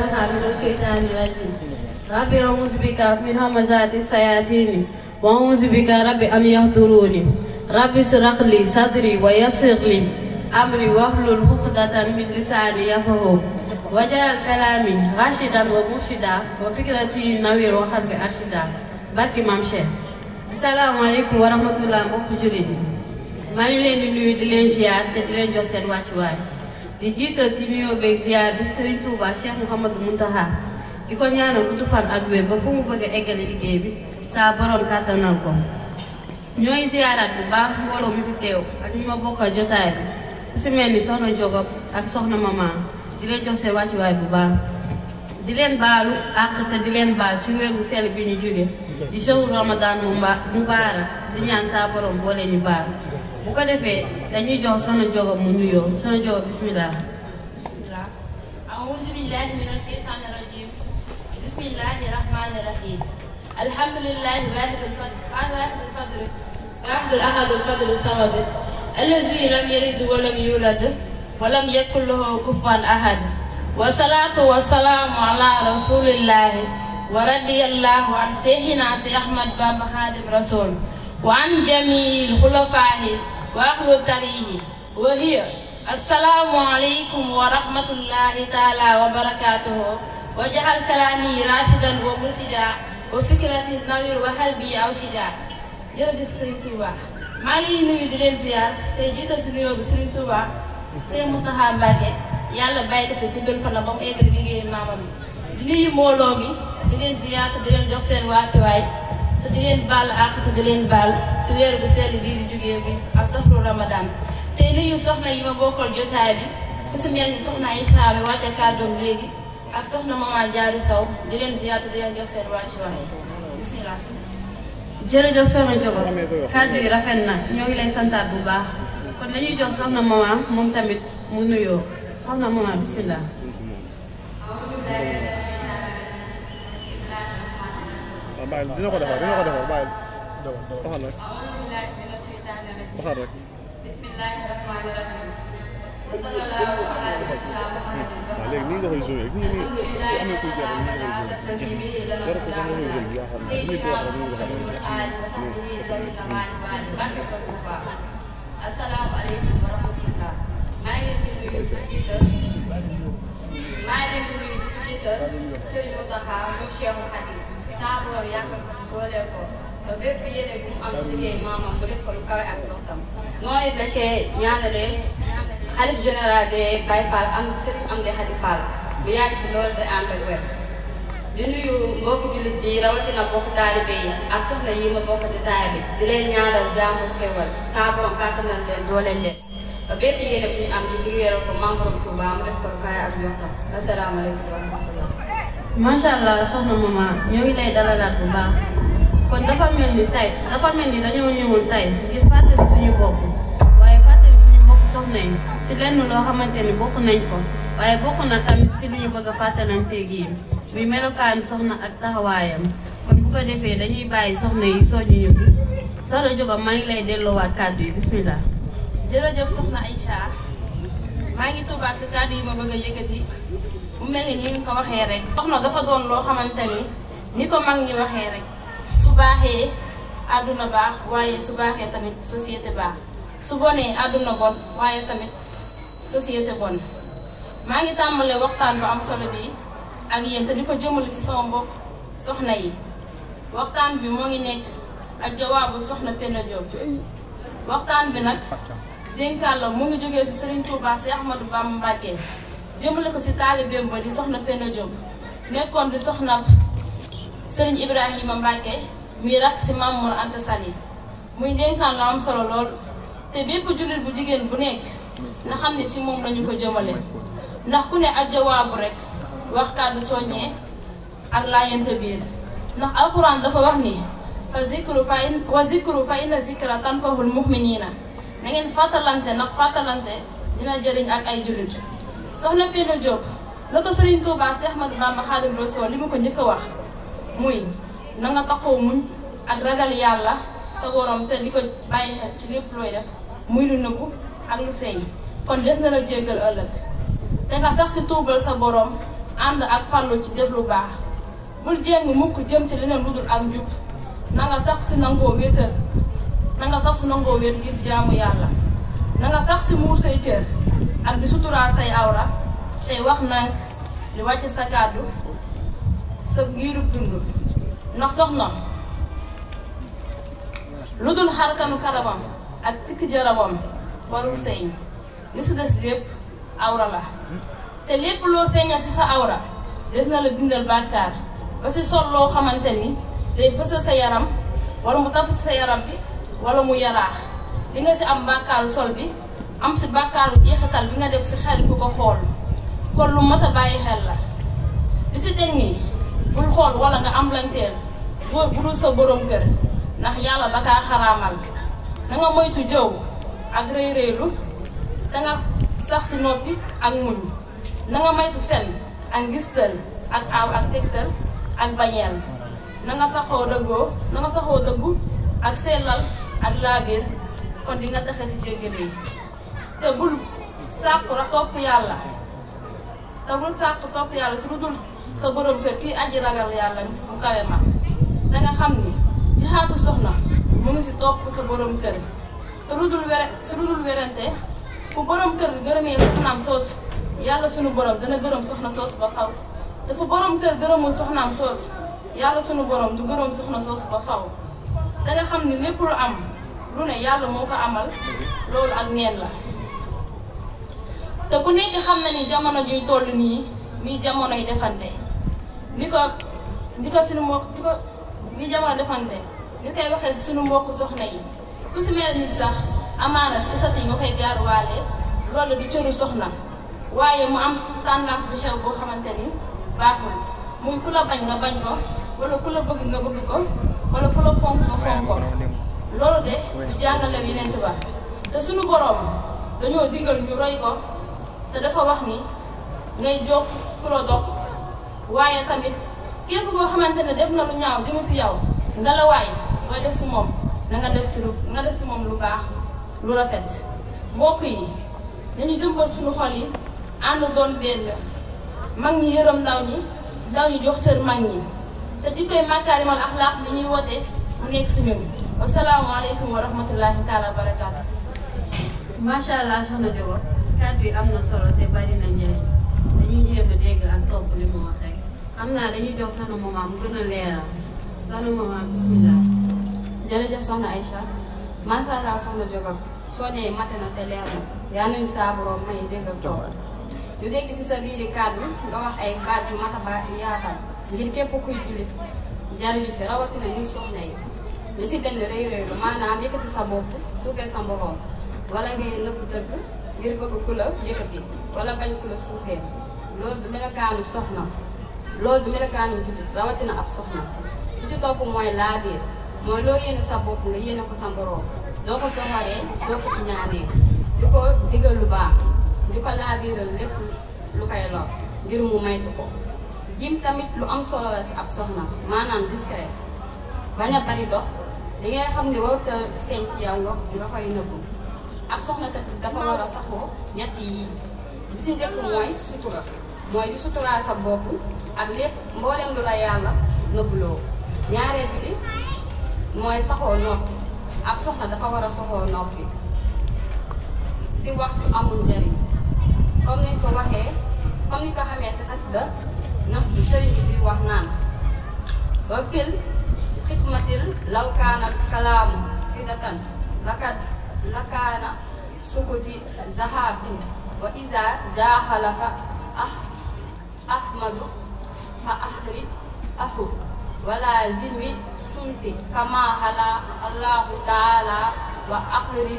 من الشيطان الرجيم ربي أعوذ بك من همزات الشياطين وأعوذ بك ربي أن يحضروني ربي اشرح لي صدري ويسر لي أمري واحلل عقدة من لساني يفقهوا واجعل كلامي راشدا ومرشدا وفكرتي نوير وقلبي أرشدا barki Maam Cheikh. asalaamaaleykum wa rahmatulah mbokku jullit yi maa ngi leen di nuyu di leen ziar te di leen jox seen wàccuwaay di jiital si nuyoo beeg ziar bi Serigne Touba Cheikh Mouhamadou Mountakha di ko ñaanal gudd fan ak wér ba fu mu bëgg a eggale liggéey bi saa borom kàttanal ko. ñoo ngi ziaraat bu baax mbooloo mi fi teew ak ñu ma bokkal jotaay bi ku si mel ni soxna Jogop ak soxna Mama di leen jox seen wàccuwaay bu baax. di leen baalu àq te di leen baal ci weer bu sell bi ñu jóge di shahru Ramadan mubaarak di ñaan saa borom boole ñu baal bu ko defee dañuy jox soxna Jogop mu nuyoo soxna Jogop bismillah. a'uuzu billahi minash shaytaani rajiim bismillahi rahmaani rahiim alhamdulillahi waahidil fadl waahidil ahadil fadl samad allazi lam yalid wa lam yulad wa lam yakul lahu kufuwan ahad wasalaatu wasalaamu ala rasulillahi wa radiyallahu an seyxina si Ahmad Bamba Xaadim Rasul wa an jamiil xulafaahi wa ahlu tarihi wa hiya assalaamu aleykum wa rahmatullahi taala wa barakaatuhu wa jaxal kalaami rashidan wa mursida wa fikrati nawir wa halbi awshida. jërëjëf Sëriñ Tuuba maa ngi nuyu di leen ziar tey jiital si nuyoo bi Sëriñ Tuuba Sëriñ Muntaxa Mbàkke yàlla bàyyi ko fi guddal fan la ba mu egg liggéeyu maamam di nuyu mbooloo mi di leen ziyaar te di leen jox seen wàccuwaay te di leen baal àq te di leen baal si weer bu sell bii di jógee bi ak safru Ramadan te nuyu soxna yi ma bokkal jotaay bi ku si mel ni soxna Aïcha mi wàcce kàddoom léegi ak soxna Mama Jaaru Saw di leen ziyaar te di leen jox seen wàccuwaay bismillah. jërëjëf soxna Jogop kàddu yi rafet na ñoo ngi lay santaat bu baax kon dañuy jox soxna Mama moom tamit mu nuyoo. soxna Mama bismillah. bàyyi dina ko defar bàyyi waxal rek waxal rek. léegi nii nga koy joué nii nii amee kuy jar nii nga koy joué jar ko sax nga koy joué yaa xam ne nii ko wax maa ngi leen di nuyu ci jiital Serigne Mountakha moom Cheikhul Khadim saa borom yàggal ko dooleel ko ba bépp yéene bu mu am ci liggéey maamam bu def ko lu kawe ak njortam. noonu it la cee ñaanalee xalif général de Baye Fall am Serigne Amdi Khady Fall bu yàgg fi loolu day ànd ak wér. di nuyu mbokku jullit ji rawatina mbokku taalibe yi ak soxna yi ma bokk di taay bi di leen ñaanal jàmm xéwal saa borom kàttanal leen dooleel leen. bépp yéene bu ñu am di liggéeyal ko membre Touba mu def ko lu kaay ak njortam asalaamaaleykum wa rahmatulah. macha allah soxna Mama ñoo ngi lay dalalaat bu baax kon dafa mel ni dañoo ñëwoon tey ngir fàttali suñu bopp waaye fàttali suñu mbokk soxna yi si lenn loo xamante ni bokk nañ ko waaye bokk na tamit si lu ñu bëgg a fàttalanteeg yi muy melokaan soxna ak taxawaayam kon bu ko defee dañuy bàyyi soxna yi soññu ñu si soxna Jogop maa ngi lay delloowaat kàddu yi bismillah. jërëjëf soxna Aïcha maa ngi tuubaat si kàddu yi ma bëgg a yëkkati mu mel ni ni ko waxee rek soxna dafa doon loo xamante ni ko mag ñi waxee rek su baaxee àdduna baax waaye su baaxee tamit société baax su bonee àdduna bon waaye tamit société bon. maa ngi tàmbalee waxtaan bu am solo bi ak yéen te di ko jëmale ci sama mbokk soxna yi waxtaan bi moo ngi nekk ak jawaabu soxna Penda Diop waxtaan bi nag dénkaan la mu ngi jógee ci Serigne Touba si Ahmadou Bamba Mbacké jëmale ko ci taalibeem ba di soxna Penda Diop nekkoon di soxna Serigne Ibrahima Mbacké muy rakk ci Mamour Anta Sali muy dénkaan la am solo lool te bépp jullit bu jigéen bu nekk na xam ne ci moom lañu ko jëmale ndax ku ne ak jawaabu rek wax kàddu soññee ak laayante biir ndax alxuraan dafa wax ni zikru fa inna zikra tanfahul mu'minina na ngeen fàttalante ndax fàttalante dina jëriñ ak ay jullit soxna Penda Diop la ko Serigne Touba Cheikh Ahmadou Bamba Khadim Rassoul li mu ko njëkk a wax muy na nga taxaw muñ ak ragal yàlla sa borom te di ko bàyyi xel ci lépp looy def muy lu nëbbu ak lu feeñ kon des na la jéggal ëllëg te nga sax si tuubal sa borom ànd ak farlu ci def lu baax bul jéng mukk jëm ci leneen lu dul ak njub na nga sax si nangoo wéetal na nga sax si nangoo wéet ngir jaamu yàlla na nga sax si muur say cër ak di suturaal say awra tey wax nank li wàcc sa kàddu sa giirub dund ndax soxna lu dul xarkanu karabam ak tikki jarabam warul feeñ li si des lépp awra la te lépp loo feeñal ci sa awra des na la bindal bàkkaar ba si sol loo xamante ni day fësal sa yaram wala mu taf sa yaram bi wala mu yaraax di nga si am bàkkaaru sol bi am si bàkkaaru jeexital bi nga def si xel ku ko xool kon lu mat a bàyyi xel la li si teg nii bul xool wala nga am lanteel góor bu dul sa borom kër ndax yàlla da kaa xaraamal na nga moytu jëw ak rëy rëylu te nga sax si noppi ak muñ na nga moytu fen ak ngistal ak aaw ak tegtal ak bañeel na nga saxoo dëggu ak sellal ak laabir kon di nga taxe si jéggale yi te bul sàkku topp yàlla si lu dul sa borom kër kii aji ragal yàlla mu kawe ma da nga xam ni ci xaatu soxna mu ngi si topp sa borom kër te lu dul werante fu borom kër gi gërëmee soxnaam soosu yàlla sunu borom dana gërëm soxna soosu ba faw te fu borom kër gërëmul soxnaam soosu yàlla sunu borom du gërëm soxna soosu ba faw da nga xam ni lépp lu am lu ne yàlla moo ko amal loolu ak neen la te ku nekk xam na ni jamono juy toll nii mii jamonoy defante mi jamono defante ñu koy waxee si sunu mbokk soxna yi ku si mel nit sax amaana si sat yi nga koy gaaruwaale loolu du cëru soxna waaye mu am tendance bi xew boo xamante ni baaxul muy ku la bañ nga bañ ko wala ku la bëgg nga bëgg ko wala ku la fonk nga fonk ko loolu de du jàngale yeneen ba te sunu boroom dañoo digal ñu roy ko te dafa wax ni ngay jóg ku la dog waaye tamit képp koo xamante ne def na lu ñaaw jëm si yow nga la waay booy def si moom na nga def si moom lu baax lu rafet mbokk yi dañuy jëmbal suñu xol yi ànd doon benn mag ñi yërëm ndaw ñi jox cër mag ñi te jikkoy makaarimal axlaaq bi ñuy woote mu nekk si ñun wasalaamaaleykum wa rahmatullahi taala wa barakaatu. macha allah soxna Jogo kàddu bi am na solo te bari na njëriñ dañuy jéem a dégg ak topp li mu wax rek xam naa dañuy jox soxna Mama mu gën a leeral soxna Mama bismillah. jërëjëf soxna Aïcha macha allah soxna Jogo soo nee mate na te leer na yaa nañu saa borom may dégg ak topp ñu dégg ci sa biir kàddu nga wax ay baat yu mat a ba yaatal ngir képp kuy jullit jariñu si rawatina ñun soxna yi li si benn rëy rëylu maanaam yëkkati sa bopp suufee sa mborom wala ngay nëbb dëgg ngir bëgg ku la yëkkati wala bañ ku la suufee loolu du melokaanu soxna loolu du melokaanu jullit rawatina ab soxna li si topp mooy laabiir mooy loo yéene sa bopp nga yéene ko sa mborom doo ko soxoree doo ko iñaanee di ko digal lu baax di ko laabiiral lépp lu koy lor ngir mu maytu ko jim tamit lu am solo la si ab soxna maanaam discret bañ a bari dox li ngay xam ne warut a feeñ si yow nga koy nëbbu ab soxna tamit dafa war a saxoo ñett yi bi si njëkk mooy sutura mooy di suturaal sa bopp ak lépp mboolem lu la yàlla nëbbuloo ñaareel bi mooy saxoo noppi ab soxna dafa war a saxoo noppi si wax ju amul njariñ comme niñ ko xamee si xasida nax ju sëriñ bi di wax naan wa fil xidmatil law kaana kalaamu fidatan lakaana sukuti zahabin wa iza jaaxalaka ahmadu fa ahri ahu wala zimi sunti kama hala allahu taala wa ahri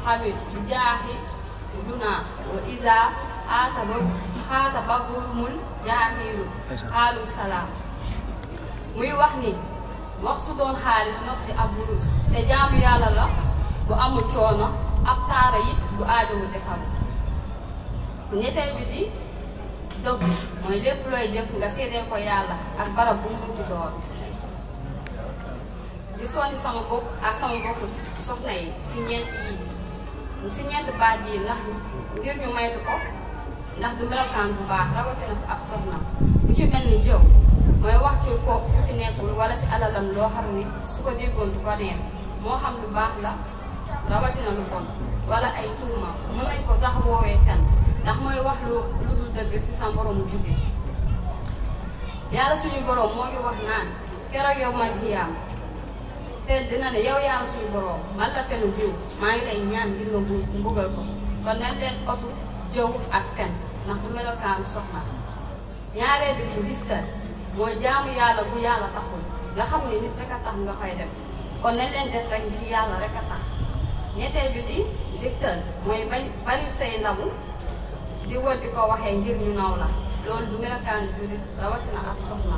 habit bi jaaxi duna wa iza xaatabahumul jaaxilu xaalum salaam muy wax ni wax su doon xaalis noppi ab wurus te jaamu yàlla la bu amul coono ab taara it du aajowul defar ñetteel bi di dëgg mooy lépp looy jëf nga seedeel ko yàlla ak barab bu mu mujj doon di soññ sama bopp ak sama bopp soxna yi si ñeent baat yi ndax ngir ñu maytu ko ndax du melokaan bu baax rawatina si ab soxna bu ci mel ni jëw mooy wax ci ko ku fi nekkul wala si alalam loo xam ni su ko déggoon du ko neex moo xam lu baax la rawatina lu bon wala ay tuuma mën nañ ko sax woowee fen ndax mooy wax lu dul dëgg si sa mboromu jullit yàlla suñu borom moo ngi wax naan keroog yow mal xiyaam fen dina ne yow yàlla suñu borom man la fenu diw maa ngi lay ñaan ngir nga mbugal ko kon nañ leen otu jëw ak fen ndax du melokaanu soxna ñaareel bi di ngistal mooy jaamu yàlla bu yàlla taxul nga xam ne nit rek a tax nga koy def kon nañ leen def rek ngir yàlla rek a tax ñetteel bi di diktal mooy bañ bari say ndamu di wër di ko waxee ngir ñu naw la loolu du melokaanu jullit rawatina ak soxna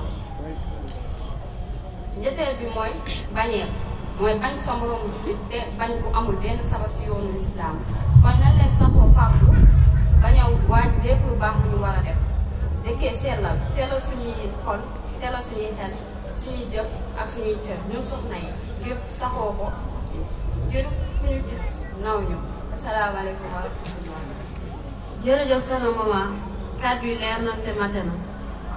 ñetteel bi mooy bañeel mooy bañ sa moroomu jullit te bañ bu amul benn sabab si yoonu lislaam kon nañ leen saxoo fàggu bañaw waaj lépp lu baax lu ñu war a def dëkkee sellal suñuy xol sellal suñuy xel suñuy jëf ak suñuy cër ñun soxna yi ngir saxoo ko ngir ku ñu gis naw ñu asalaamaaleykum wa rahmatullah. jërëjëf soxna maman kàddu yi leer na te mate na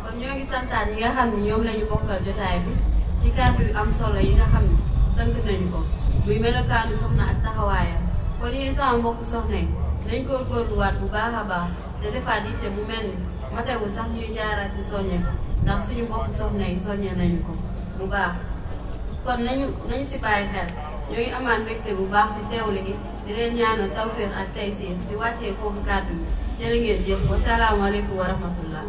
kon ñoo ngi santaan ñi nga xam ne ñoom lañu bokkal jotaay bi ci kàddu yu am solo yi nga xam ne tënk nañu ko muy melokaanu soxna ak taxawaayam kon yéen sama mbokk soxna yi nañ góorgóorluwaat bu baax a baax te defaat yitte mu mel ni matewul sax ñuy jaaraat ci soññe ko ndax suñu mbokk soxna yi soññe nañu ko bu baax kon nañu si bàyyi xel ñoo ngi amaat mbégte bu baax si teewlu gi di leen ñaanal tawféex ak taysiir di wàccee foofu kàddu yi jërë ngeen jëf wa salaamu aleykum wa rahmatullah.